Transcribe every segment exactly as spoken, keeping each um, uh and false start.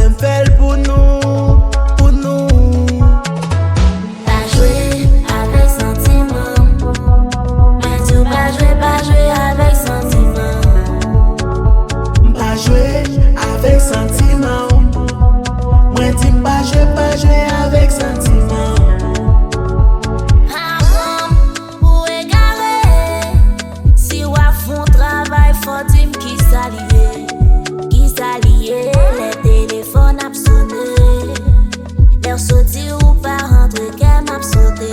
M fè l pou nou, pou nou. Pa jwe avèk santiman m. Mwen di w pa jwe, pa jwe avèk santiman m. M pa jwe avèk santiman w. Mwen di m pa jwe, pa jwe avèk santiman w. Pa pran m pou egare. Si w ap fè yon travay, fò di m kisa li ye. Kisa li ye, lè telefòn ap sone. Lè w soti, ou pa rantre, kè m ap sote.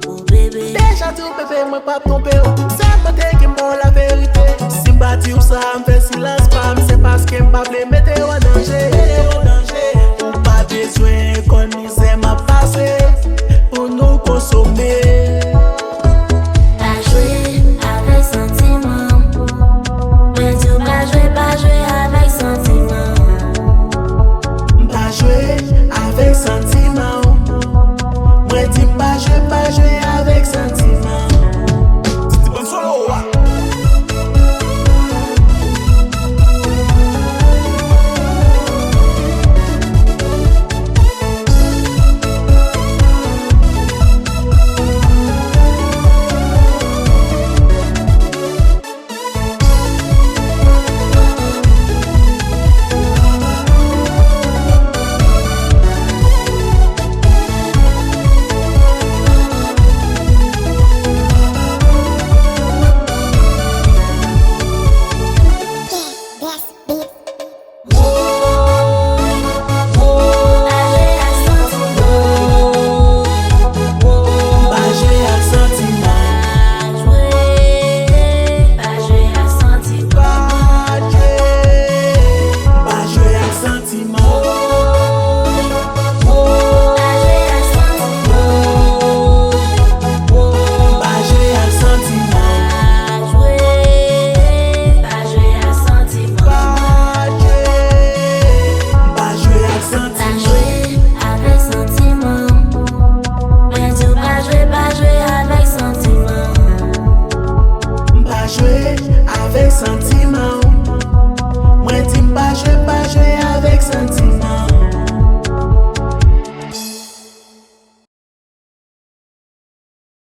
O bebe. Deja di w bebe, mwen p ap twonpe w. Sèlman te gen m ba w laverite. Si m pa di w sa, m fè silans pa m. Se paske m pa vle mete w